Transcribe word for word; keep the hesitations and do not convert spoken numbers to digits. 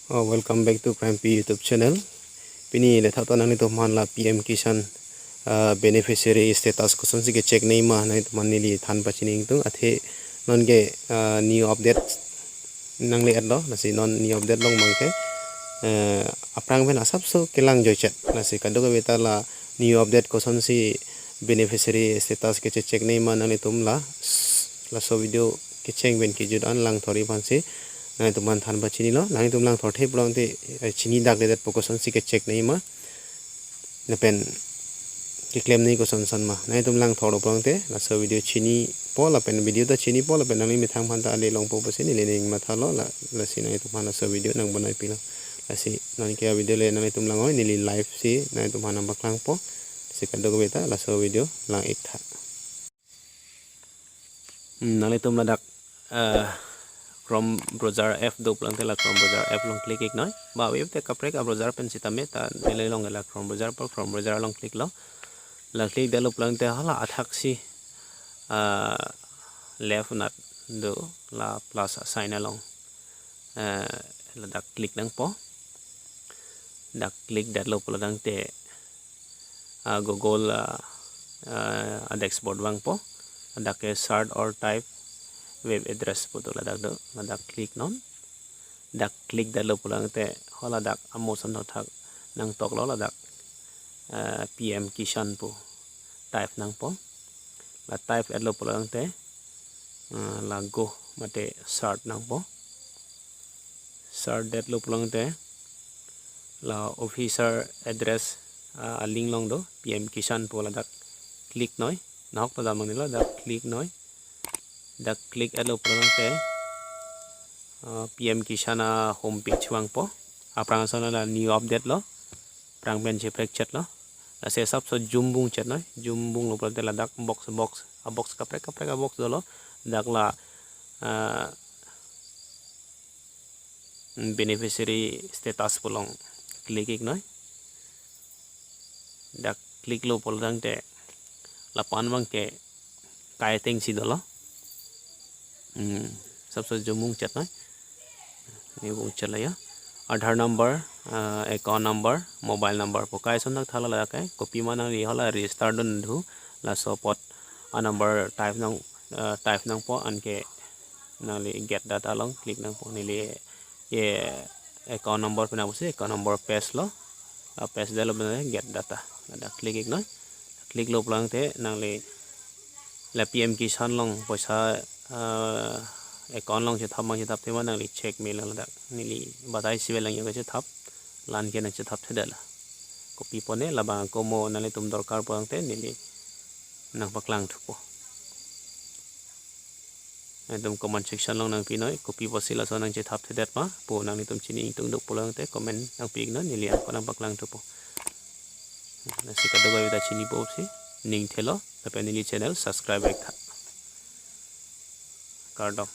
Oh, welcome back to Krampi YouTube channel. Pini le tha ta nanglitum aphan la P M Kisan, ah, beneficiary status kosonsi ke-check nangji ma nanglitum aphan neli than pachini ingtung. Athe non ke, ah, new update nangle-etlo, lasi non new update along abang ke, eh, aphrang pen asapso kelang joichet. Lasi kadokave ta la new update kosonsi beneficiary status ke-check nangji ma nanglitum la, laso video kecheng pen kejut an langthorji aphansi nanglitum aphan than pachinilo. Nanglitum langthorthe pulote, eh, chini dakledetpo kosonsi ke-check nangji ma lapen keklem nangji koson son ma. Nanglitum langthor pulote laso video chinipo lapen video ta chinipo lapen nangli methang aphan ta ale longpo pusi neli ning mathalo la, lasi nanglitum aphan laso video nangbonaipilo. Lasi non ke a-video le nanglitum lang-oi, neli live si nanglitum aphan nangpaklangpo. Lasi kadokave ta laso video lang-ik tha. Hmm, nanglitum ladak, eh, Chrome browser app do pulote la Chrome browser app along click-ik noi. Ba ave te kaprek a-browser pen sitame ta neli along la Chrome browser pu, Chrome browser along click-lo. La click detlo pulote hala athaksi, eh, left anat do la plus sign along, eh, ladak click nangpo. Dak click detlo pulotangte, ah, Google, ah, ah, a-dashboard vangpo. Dak ke search or type web address pu do ladak do. Ladak click non. Dak click detlo pulotangte hala dak amo ason thakthak nangtoklo ladak, ah, P M Kisan pu type nangpo. La type etlo pulotangte, ah, la go mate search nangpo. Search detlo pulotangte la officer address, ah, a-link along do P M Kisan pu, ladak click noi. Nahok ta damnang nilo, dak click noi. Dak click etlo pulotangte, ah, P M Kisan a-home page vangpo. Aphrang ason la new update lo. Aphrang pen cheprekchetlo. Lasi asapso zoom bungchet noi. Zoom bunglo pulote ladak box, box, a-box kaprek kaprek a-box dolo. Dak la, ah, beneficiary status pu along click-ik noi. Dak click-lo pulotangte lapu-an abang ke kai atengsi dolo. Hmm, asapso zoom bungchet noi. Ne bungchetlo ya. Aadhaar number, ah, account number, mobile number pu kai ason thakthak ladak ke. Kopima nangli hala register dun thu, laso apot a-number type nang, ah, type nangpo, anke nangli get data along click nangpo. Neli ye account number pen nangpo si account number paste-lo. La paste detlo pen get data. Ladak click-ik noi. Click-lo pulotangte nangli la P M Kisan along poisa, ah, account along chethap ma chethapthe ma nangli check melo ladak. Neli batai si avelang, yo ke chethap. La-an ke nangchethapthedetlo. Kopi pone, labang ako mo nanglitum dorkar pulotangte neli nangpaklang thupo. Nangtum comment section along nangpi noi, kopi pusi laso nangchethapthedet ma pu nanglitum chini ingtung do pulotangte comment nangpi-ik noi, neli ako nangpaklang thupo. Lasi kadokave ta chinipo pusi ning thelo, lapen neli channel subscribe-ik tha. Kardom.